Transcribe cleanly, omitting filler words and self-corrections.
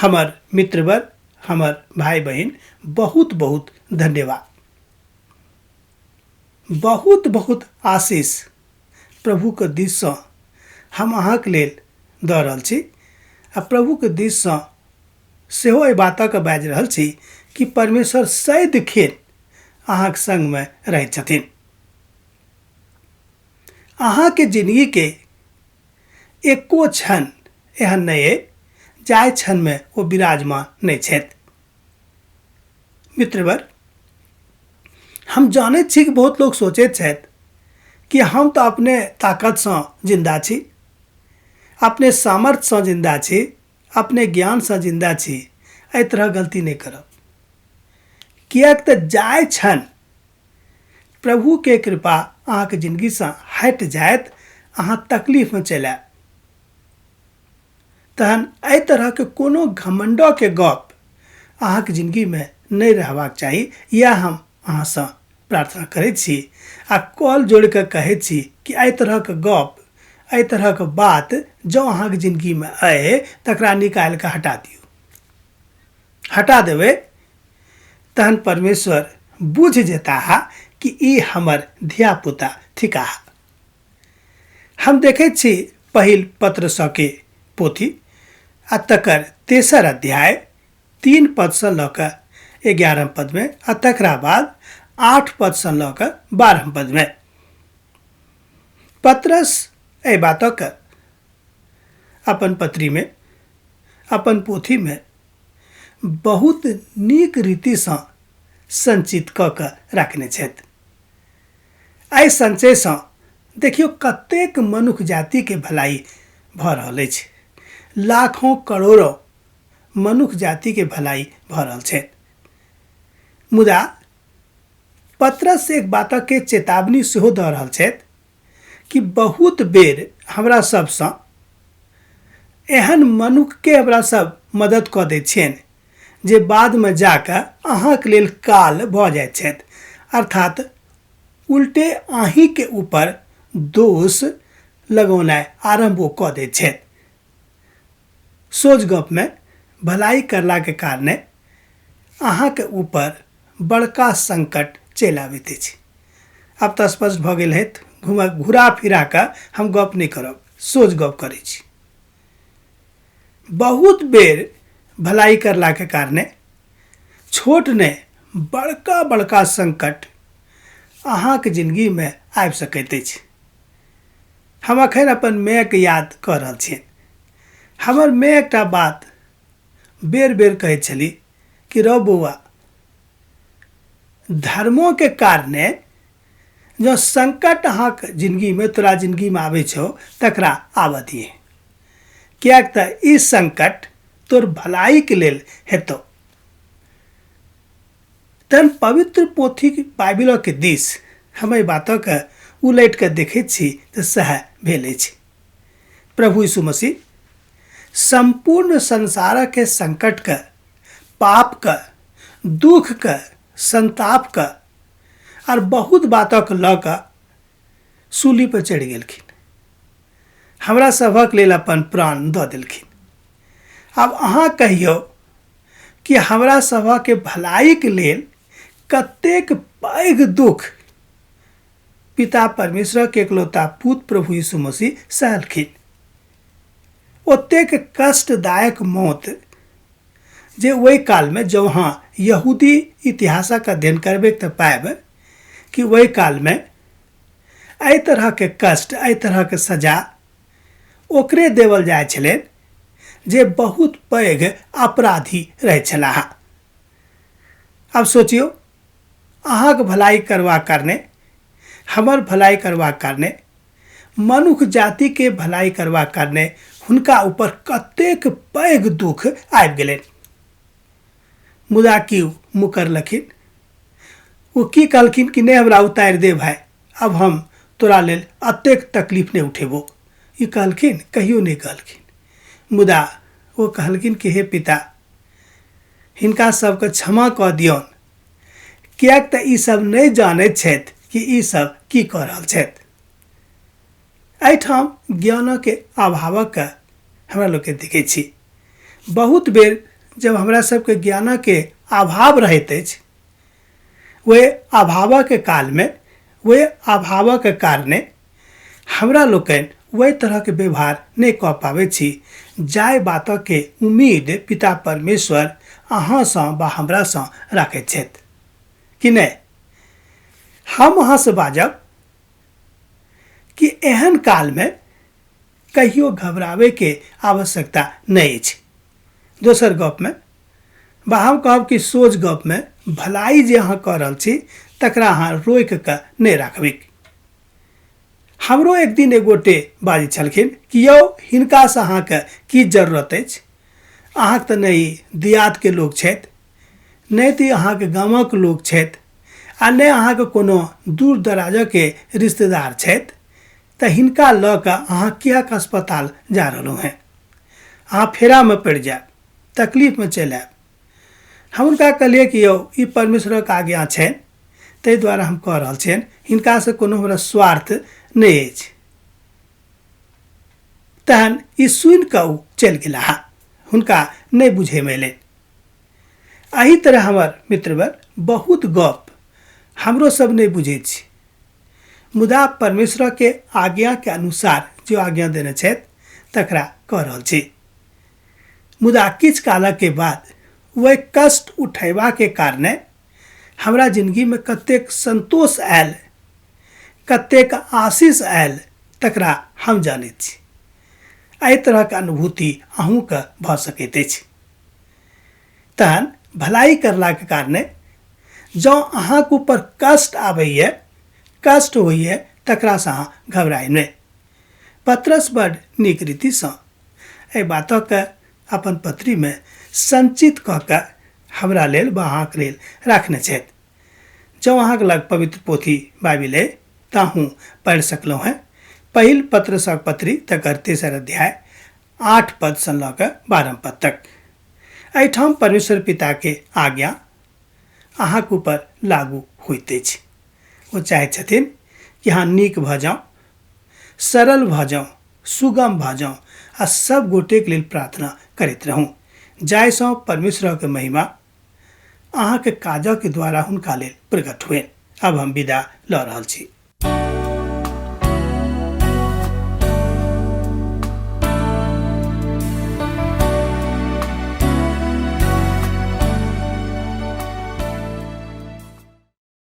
हमर मित्रवर, हमर भाई बहिन, बहुत बहुत धन्यवाद, बहुत बहुत आशीष प्रभुके दिससँ हम अहाँके लेल दऽ रहल छी। आ प्रभुके दिससँ सेहो एहि बातके बाजि रहल छी कि परमेश्वर सदिखन अहाँके संगमे रहै छथिन। अहाँके जिंदगीके एको क्षण एहन नहि अइ जाहि क्षणमे ओ विराजमान नहि छथि। मित्रवर, हम जानैत छी कि बहुत लोक सोचैत छथि कि हम तऽ अपने ताकतसँ जिन्दा छी, अपने सामर्थ्यसँ जिन्दा छी, अपने ज्ञानसँ जिन्दा छी, एहि तरह गलती नहि करब। किएक तऽ जाहि क्षण प्रभुके कृपा अहाँके जिन्दगीसँ हटि जायत, अहाँ तकलीफमे चलि आयब। तहन एहि तरहके कोनो घमण्डके गप अहाँके जिन्दगीमे नहि रहबाक चाही। इएह हम अहाँसँ प्रार्थना करै छी आ कॉल जोड़ि कऽ कहै छी कि एहि तरहके गप, एहि तरहके बात जँ अहाँके जिन्दगीमे अइ तकरा निकालि कऽ हटा दियौ। हटा देबै तहन परमेश्वर बुझि जेताह कि ई हमर धियापुता थिकाह। हम देखैत छी पहिल पत्रसके पोथी आ तकर तेसर अध्याय 3 पदसँ लऽ कऽ 11 पदमे आ तकरा बाद 8 पदसँ लऽ कऽ 12 पदमे पत्रस एहि बातक अपन पत्रीमे, अपन पोथीमे बहुत नीक रीतिसँ संचित कऽ कऽ राखने छथि। एहि संचयसँ देखियौ कतेक मनुख जातिके भलाई भऽ रहल अछि। लाखों करोड़ों मनुख जातिके भलाई भऽ रहल छै। मुदा पत्रस एक बातके चेतावनी सेहो दऽ रहल छथि कि बहुत बेर हमरा सबसँ एहन मनुखके हमरा सब मदद कऽ दै छियनि जे बादमे जाकऽ अहाँके लेल काल भऽ जाइत छथि, अर्थात उल्टे अहीँके ऊपर दोष लगौनाइ आरम्भ ओ कऽ दैत छथि। सोझ गपमे भलाई करलाके कारणे अहाँके ऊपर बड़का संकट चलि आबैत अछि। आब तऽ स्पष्ट भऽ गेल हैत, घुरा फिरा कऽ हम गप नहि करब, सोझ गप करै छी। बहुत बेर भलाई करलाके कारणे छोट नहि बड़का बड़का संकट अहाँके जिंदगीमे आबि सकैत अछि। हम अखन अपन मायके याद कऽ रहल छियनि। हमर माय एकटा बात बेर बेर कहैत छली कि रौ बौआ, धर्मोके कारणे जँ संकट अहाँके जिंदगीमे, तोरा जिंदगीमे आबै छौ तकरा आबऽ दिहे, किएक तऽ ई संकट तोर भलाइके लेल हेतौ। तहन पवित्र पोथी बाइबिलके दिस हम एहि बातके उलटि कऽ देखैत छी तऽ सएह भेल अछि। प्रभु यीशु मसीह सम्पूर्ण संसारके संकटके, पापके, दुःखके, संतापके आर बहुत बातक लऽ कऽ सूली पर चढ़ि गेलखिन, हमरा सभक लेल अपन प्राण दऽ देलखिन। आब अहाँ कहियौ कि हमरा सभक भलाइके लेल कतेक पैघ दुख पिता परमेश्वर के एकलौता पुत प्रभु यीशु मसीह सहलखिन। ओतेक कष्टदायक मौत जे ओहि कालमे जँ अहाँ यहूदी इतिहासक अध्ययन करबै तऽ पायब कि ओहि कालमे एहि तरहके कष्ट, एहि तरहके सजा ओकरे देवल जाइ छलै जे बहुत पैघ अपराधी रहै छलाह। आब सोचियौ, अहाँके भलाई करबाक कारणे, हमर भलाई करबाक कारणे, मनुख जातिके भलाई करबाक कारणे हुनका ऊपर कतेक पैघ दुख आबि गेलनि। मुदा की मुकरलखिन? ओ की कहलखिन कि नहि हमरा उतारि दे भाय, अब हम तोरा लेल अतेक तकलीफ नहि उठेबो। ई कहलखिन? कहियो नहि कहलखिन। मुदा ओ कहलखिन कि हे पिता, हिनका सबके क्षमा कऽ दियौन, किएक तऽ ई सब नहि जानैत छथि कि ई सब की कऽ रहल छथि। एहिठाम ज्ञानके अभावक हमरा लोकके देखै छी। बहुत बेर जब हमरा सबके ज्ञानके अभाव रहैत अछि, ओहि अभावके कालमे, ओहि अभावके कारणे हमरा लोकनि ओहि तरहके व्यवहार नहि कऽ पाबै छी जाहि बातके उम्मीद पिता परमेश्वर अहाँसँ वा हमरासँ राखैत छथि कि नहि। हम अहाँसँ बाजब कि एहन कालमे कहियो घबराबैके आवश्यकता नहि अछि। दोसर गपमे वा हम कहब कि सोझ गपमे भलाई जे अहाँ कऽ रहल छी तकरा अहाँ रोकि कऽ नहि राखबैक। हमरो एक दिन एक गोटे बाजै छलखिन कि यौ हिनकासँ अहाँके की जरूरत अछि, अहाँके तऽ नहि दियादके लोक छथि, नहि तऽ अहाँके गामक लोक छथि आ नहि अहाँके कोनो दूर दराजके रिश्तेदार छथि, तऽ हिनका लऽ कऽ अहाँ किएक अस्पताल जा रहलहुँ हेँ, अहाँ फेरामे पड़ि जायब, तकलीफमे चलि आयब। हम हुनका कहलियै कि यौ ई परमेश्वरक आज्ञा छनि ताहि दुआरे हम कऽ रहल छियनि, हिनकासँ कोनो हमरा स्वार्थ नहि अछि। तहन ई सुनि कऽ ओ चलि गेलाह, हुनका नहि बुझैमे अयलनि। एहि तरह हमर मित्रवर बहुत गप हमरो सब नहि बुझै छी, मुदा परमेश्वरके आज्ञाके अनुसार जे आज्ञा देने छथि तकरा कऽ रहल छी। मुदा किछु कालके बाद ओहि कष्ट उठेबाके कारणे हमरा जिनगीमे कतेक सन्तोष आयल, कतेक आशीष आयल तकरा हम जानैत छी। एहि तरहक अनुभूति अहूँके भऽ सकैत अछि। तहन भलाई करलाके कारणे जँ अहाँके ऊपर कष्ट आबैए, कष्ट होइए, तकरासँ अहाँ घबराइ नहि। पतरस बड नीक रीतिसँ एहि बातके अपन पत्रीमे संचित कऽ कऽ हमरा लेल वा अहाँके लेल राखने छथि। जँ अहाँके लग पवित्र पोथी बाइबिल अइ तऽ अहूँ पढ़ि सकलहुँ हेँ। पहिल पतरसक पत्री तकर तेसर अध्याय 8 पदसँ लऽ कऽ 12 पद तक। एहिठाम परमेश्वर पिताके आज्ञा अहाँके ऊपर लागू होइत अछि। ओ चाहैत छथिन कि अहाँ नीक भऽ जाउ, सरल भऽ जाउ, सुगम भऽ जाउ आ सब गोटेके लेल प्रार्थना करैत रहू, जाहिसँ परमेश्वरक महिमा अहाँके काजके द्वारा हुनका लेल प्रकट हुए। अब हम विदा लऽ रहल छी।